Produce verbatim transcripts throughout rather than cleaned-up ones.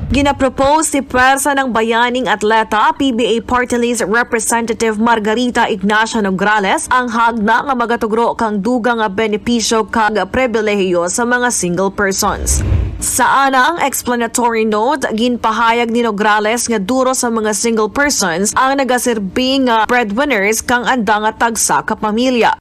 Ginapropose ni Pwersa ng Bayaning Atleta, P B A Party List Representative Margarita Ignacia Nograles, ang hagna nga magatugro kang dugang nga benepisyo kag pribilehiyo sa mga single persons. Sa anang explanatory note, ginpahayag ni Nograles nga duro sa mga single persons ang nagasirbi nga breadwinners kang anda nga tagsa ka pamilya.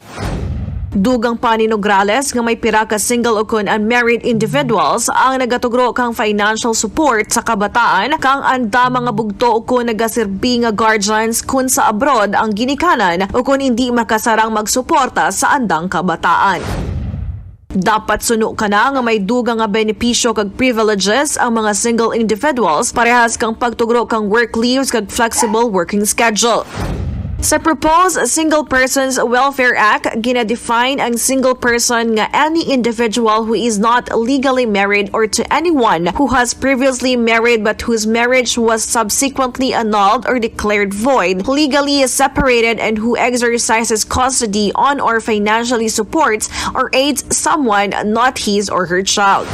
Dugang pa ni Nograles nga may pira ka single ukon unmarried individuals ang nagatugro kang financial support sa kabataan kang anda mga bugto ukon nagasirbi nga guardians kun sa abroad ang ginikanan ukon indi makasarang magsuporta sa andang kabataan. Dapat suno kana nga may dugang nga benepisyo kag privileges ang mga single individuals parehas kang pagtugro kang work leaves kag flexible working schedule. Sa proposed Single Persons Welfare Act, gina-define ang single person nga any individual who is not legally married or to anyone who has previously married but whose marriage was subsequently annulled or declared void, legally separated, and who exercises custody on or financially supports or aids someone not his or her child.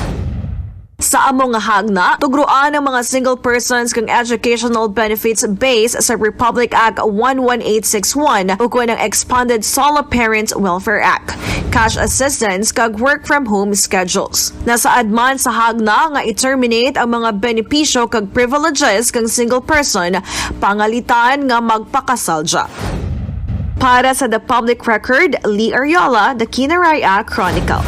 Sa amo nga hagna, tugruan ang mga single persons kang educational benefits based sa Republic Act one one eight six one ukon ang Expanded Solo Parents Welfare Act, cash assistance kag work from home schedules. Nasaad man sa hagna nga i-terminate ang mga benepisyo kag privileges kang single person pangalitan nga magpakasal dya. Para sa The Public Record, Lee Ariola, The Kinaray-a Chronicle.